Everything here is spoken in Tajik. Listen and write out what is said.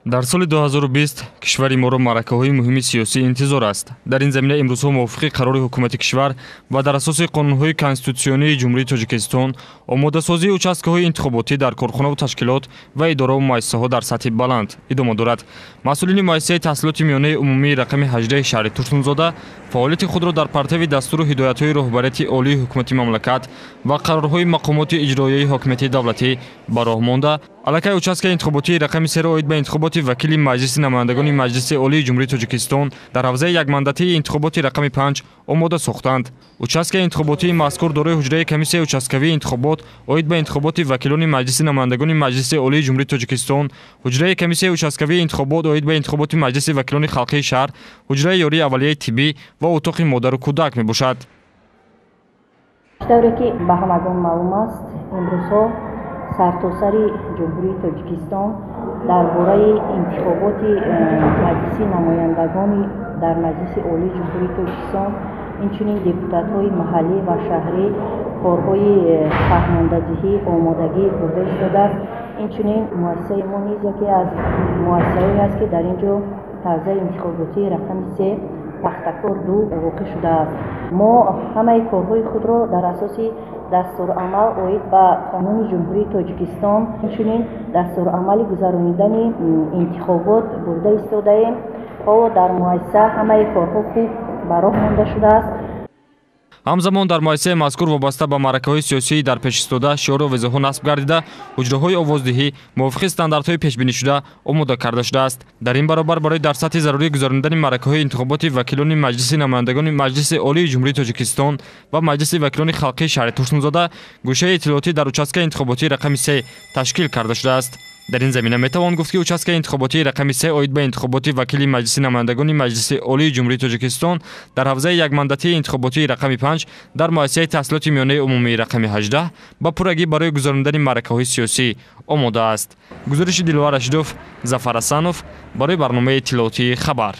Дар соли 2020 кишвари моро маъракаҳои муҳими сиёсӣ интизор аст. Дар ин замина имрӯзҳо мувофиқи қарори ҳукумати кишвар ва дар асоси қонунҳои конститутсионии Ҷумҳурии Тоҷикистон омодасозии участкаҳои интихоботӣ дар корхонаву ташкилот ва идораву муассисаҳо дар сатҳи баланд идома дорад. Масъулини муассисаи таҳсилоти миёнаи умумии рақами 18 шаҳри Турсунзода фаъолияти худро дар партави дастуру ҳидоятҳои роҳбарияти олии ҳукумати мамлакат ва қарорҳои мақомоти иҷроияи ҳокимияти давлатӣ ба роҳ монда, аллакай участкаи интихоботии рақами 3 оид ба интихоботи вакили Маҷлиси намояндагони Маҷлиси Олии Ҷумҳурии Тоҷикистон дар ҳавзаи якмандатии интихоботи рақами 5 омода сохтанд. Участкаи интихоботии мазкур дорои ҳуҷраи комиссияи участкавии интихобот оид ба интихоботи вакилони Маҷлиси намояндагони Маҷлиси Олии Ҷумҳурии Тоҷикистон, ҳуҷраи комиссияи участкавии интихобот оид ба интихоботи Маҷлиси вакилони халқии шаҳр, ҳуҷраи ёрии аввалияи тиббӣ ва утоқи модару кӯдак мебошад. Тавре ки ба ҳамагон маълум аст, имрӯзҳо сартосари Ҷумҳурии Тоҷикистон дар бораи интихоботи Маҷлиси намояндагони дар Маҷлиси Олии Ҷумҳурии Тоҷикистон, инчунин депутатҳои маҳаллӣ ва шаҳрӣ корҳои фаҳмондадиҳӣ омодагӣ бурда истодааст. Инчунин муассисаи мо низ яке аз муассисаҳое аст, ки дар ин ҷо ҳавзаи интихоботии рақами 3 Пахтакор 2 воқеъ шудааст. Мо ҳамаи корҳои худро дар асоси дастурамал оид ба қонуни Ҷумҳурии Тоҷикистон, инчунин дастурамали гузаронидани интихобот бурда истодаем. Ҳоло дар муассиса ҳамаи корҳо хуб ба роҳ монда шудааст. Ҳамзамон дар муассисаи мазкур вобаста ба маъракаҳои сиёсии дар пеш истода шиору овезаҳо насб гардида, ҳуҷраҳои овоздиҳӣ мувофиқи стандартҳои пешбинишуда омода карда шудааст. Дар ин баробар барои дар сатҳи зарурӣ гузаронидани маъракаҳои интихоботи вакилони Маҷлиси намояндагони Маҷлиси Олии Ҷумҳурии Тоҷикистон ва Маҷлиси вакилони халқии шаҳри Турсунзода гӯшаи иттилоотӣ дар участкаи интихоботии рақами 3 ташкил карда шудааст. Дар ин замина метавон гуфт, ки участкаи интихоботии рақами 3 оид ба интихоботи вакили Маҷлиси намояндагони Маҷлиси Олии Ҷумҳурии Тоҷикистон дар ҳавзаи якмандатии интихоботии рақами 5 дар муассисаи таҳсилоти миёнаи умумии рақами 18 ба пуррагӣ барои гузаронидани маъракаҳои сиёсӣ омода аст. Гузориши Диловар Рашидов, Зафар Ҳасанов барои барномаи иттилоотии «Хабар».